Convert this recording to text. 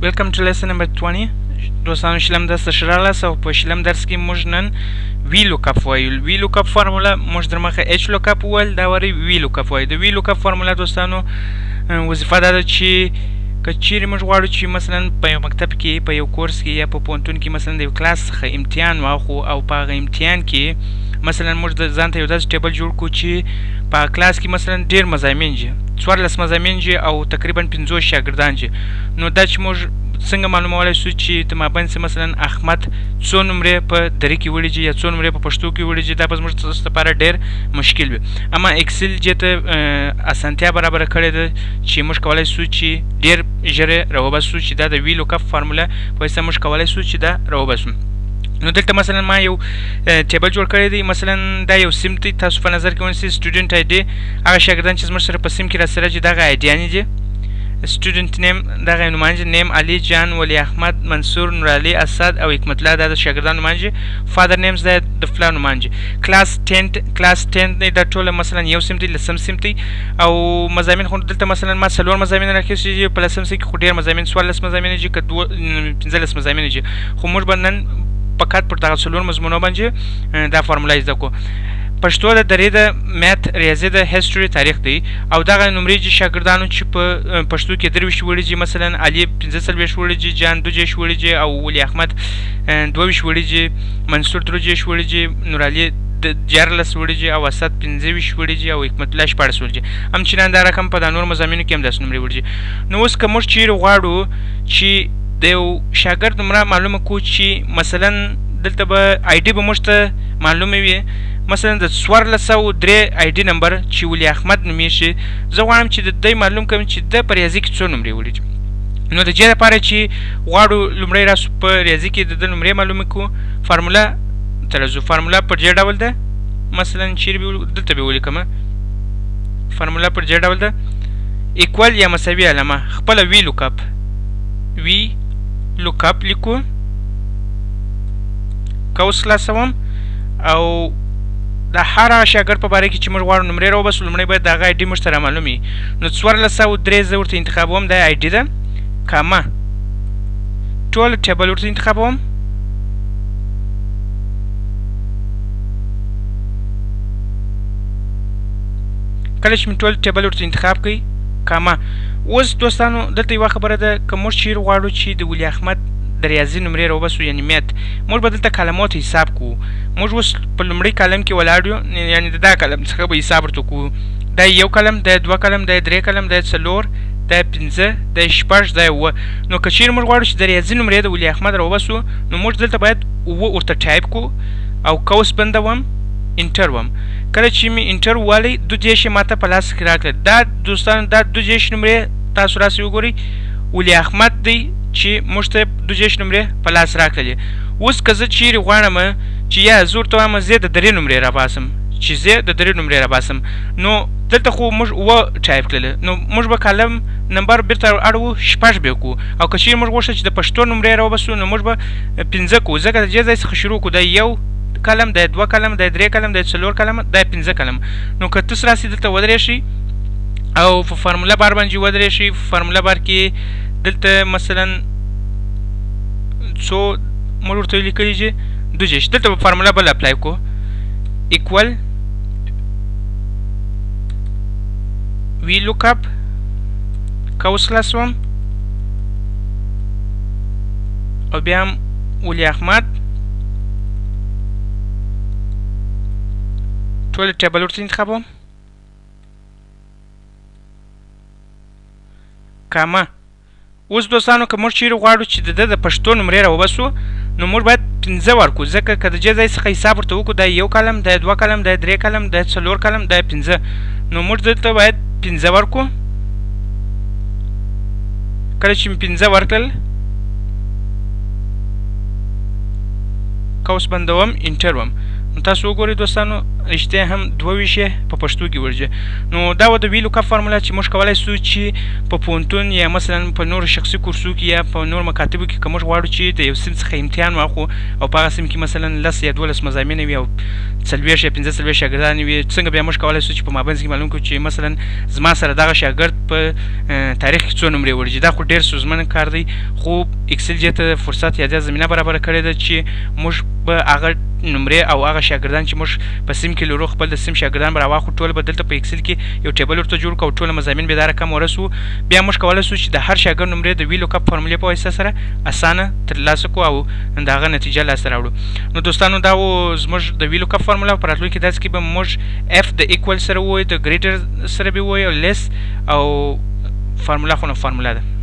Welcome to lesson number 20. دوستانو، شلم درس ته ښه راغلاست او په شلم درس کې موږ نن VLOOKUP وایو. VLOOKUP فارموله موږ در مخه HLOOKUP وویل، دا واری VLOOKUP وایو. د VLOOKUP فارموله دوستانو وظیفه دا ده چې که چیرې موږ غواړو چې مثلا په یو مکتب کې، په یو کورس کې یا په پوهنتون کې مثلا د یو کلاس څخه امتحان واخو او په هغه امتحان کې مثلا موږ د ځان ته یو داسې table جوړ کړو چې په هغه کلاس کې مثلا ډېر مضامین دي، 14 مضامین دي او تقریبا 50 شاګردان دي، نو دا چې موږ څنګه معلومولی شو چې د مابین څه مثلا احمد څو نمرې په دري کې وړي دي یا څو نمرې په پښتو کې وړي دي، دا به زموږ لپاره ډېر مشکل وي. اما Excel دې ته اسانتیا برابره کړې ده چې موږ کولی شو چې ډېر ژر یې راوباسو، چې دا د VLOOKUP فارموله په واسطه موږ کولی شو چې دا راوباسو. نو دلته مثلا ما یو table جوړ کړی دی. مثلا دا یو صنف دی، تاسو په نظر کې ونیسئ. student ID، هغه شاګردان چې زموږ سره په صنف کې راسره دي، دغه آیډیانې دي. student name، دغه نومان دي. name علي جان، ولي احمد، منصور، نورعلي، اسد او حکمت الله، دا د شاګردانو نومان دي. father names، دا د پلار نومان دي. class 10، class 10 دی. دا ټوله مثلا یو صنف دی، لسم صنف دی. او مضامین خو دلته مثلا ما څلور مضامین راخیستي دي. په لسم صنف کې خو ډېر مضامین، 14 مضامین دي که دوه 15 مضامین دي، خو موږ به نن فقط پر دغه څلور مضمونو باندې دا فارموله زده کړو. پښتو ده، دري ده، math ریاضي ده، history تاریخ دی. او دغه نمرې چې شاګردانو چې په پښتو کې 23 وړي دي، مثلا علي 45 وړي دي، جان 32 وړي دي او ولي احمد 22 وړي دي، منصور 33 وړي دي، نورعلي 13 وړي دي او اسد 25 وړي دي او حکمت الله 16 وړي دي. همچنان دا رقم په دا نور مضامینو کې هم داسې نمرې وړي دي. نو اوس که موږ چیرې غواړو چې د یو شاګرد نمره معلومه کړو، چې مثلا دلته به ID به موږ ته معلومه وي، مثلا د 1403 ID number چې ولي احمد نومېږي، زه غواړم چې د دی معلوم کړم چې ده په ریاضي کې څو نمرې وړي دي. نو د دې لپاره چې غواړو لومړی راسو په ریاضي کې د ده نمرې معلومې کړو، فارموله ته راځو. فارموله پر دې ډول ده، مثلا چیرې به دلته به ولیکم. فارموله پر دې ډول ده: equal یا مساوي علامه، خپله VLOOKUP، VLOOKUP لیکو، قوس خلاصوم او د هر هغه شاګرد په باره کې چې موږ غواړو نمرې راوباسو، لومړی باید د هغه ID موږ ته رامعلوم وي. نو 1403 زه ورته انتخابوم، دا ID ده، comma، ټول table ورته انتخابوم، کله چې مې ټول table ورته انتخاب کړي، comma. اوس دوستانو دلته یوه خبره ده، که موږ چیرې غواړو چې د ولي احمد د ریاضي نمرې راوباسو یعنی math، موږ به دلته کالمو ته حساب کوو. موږ اوس په لومړي کالم کې ولاړ یو، یعنی د دا کالم څخه به حساب ورته کوو. دا یو کالم، دا دوه کالم، دا درې کالم، دا څلور، دا پنځه، دا شپږ، دا اووه. نو که چیرې موږ غواړو چې د ریاضي نمرې د ولي احمد راوباسو، نو موږ دلته باید اووه ورته ټایپ کړو او قوس بندوم، enter وم. کله چې مې enter ووالی، 32 یې ماته په لاس کې راکړه. دا دوستانو دا 32 نمرې تاسو راسئ وګورئ، ولي احمد دی چې موږ ته 32 نمرې په لاس راکړلې. اوس که زه چیرې غواړم چې یا زه ورته وایم زه د درې نمرې راباسم، چې زه د درې نمرې راباسم، نو دلته خو موږ اووه ټایپ کړلې، نو موږ به column number بیرته اړوو، شپږ به کړو. او که چیرې موږ غوښتل چې د پښتو نمرې راوباسو، نو موږ به پنځه کړو، ځکه د دې ځای څخه شروع کړو. دا یو کالم، دا دوه کالم، دا درې کالم، دا څلور کالم، دا پنځه کالم. نو که تاسو راسئ دلته ودرېږئ او په formula bar باندې ودرېږئ، په formula bar کې دلته مثلا څو موږ ورته لیکلي چې 32، دلته به فارموله بل apply کړو، equal VLOOKUP، قوس خلاصوم او بیا هم ولي احمد، ټول table ورته انتخابوم، comma. اوس دوستانو که موږ چیرې غواړو چې د ده د پښتو نمرې راوباسو، نو موږ باید پنځه ورکړو، ځکه که د دې ځای څخه حساب ورته وکړو، دا یو کالم، دا دوه کالم، دا درې کالم، دا څلور کالم، دا پنځه، نو موږ دلته باید پنځه ورکړو. کله چې مې پنځه ورکړل، قوس بندوم، enter وم، نو تاسو وګورئ دوستانو، رښتیا هم 22 په پښتو کې ورځي. نو دا و د وی لوک اپ فارموله چې موږ کولای شو چې په پوهنتون یا مثلا په نورو شخصي کورسو کې یا په نورو مکاتبو کې که موږ غواړو چې د یو صنف څخه امتحان واخلو او په هغه صنف کې مثلا 10 یا 12 مضامین وي او 40 یا 45 شاګردان وي، څنګه بیا موږ کولای شو چې په مابنځ کې معلوم کړو چې مثلا زما سره دغه شاګرد په تاریخ کې څو نمرې ورځي. دا خو ډېر ستونزمن کار دی، خو اکسل دې ته فرصت یا دا زمینه برابره کړې ده چې موږ به هغه نمرې او هغه شاګردان چې موږ په سیم کې لرو، خپل د سیم شاګردان به راواخلو، ټول به دلته په اکسل کې یو table ورته جوړ کړو او ټول مضامین به دا رقم ورسوو. بیا موږ کولای شو چې د هر شاګرد نمرې د وی لوک اپ فارمولې په واسطه سره اسانه ترلاسه کړو او د هغه نتیجه لاسته راوړو. نو دوستانو، دا و زموږ د وی لوک اپ فارموله. په راتلونکي درس کې به موږ if د equal سره ووایو، د greater سره به ووایو، او less او فارموله خو نو فارموله ده.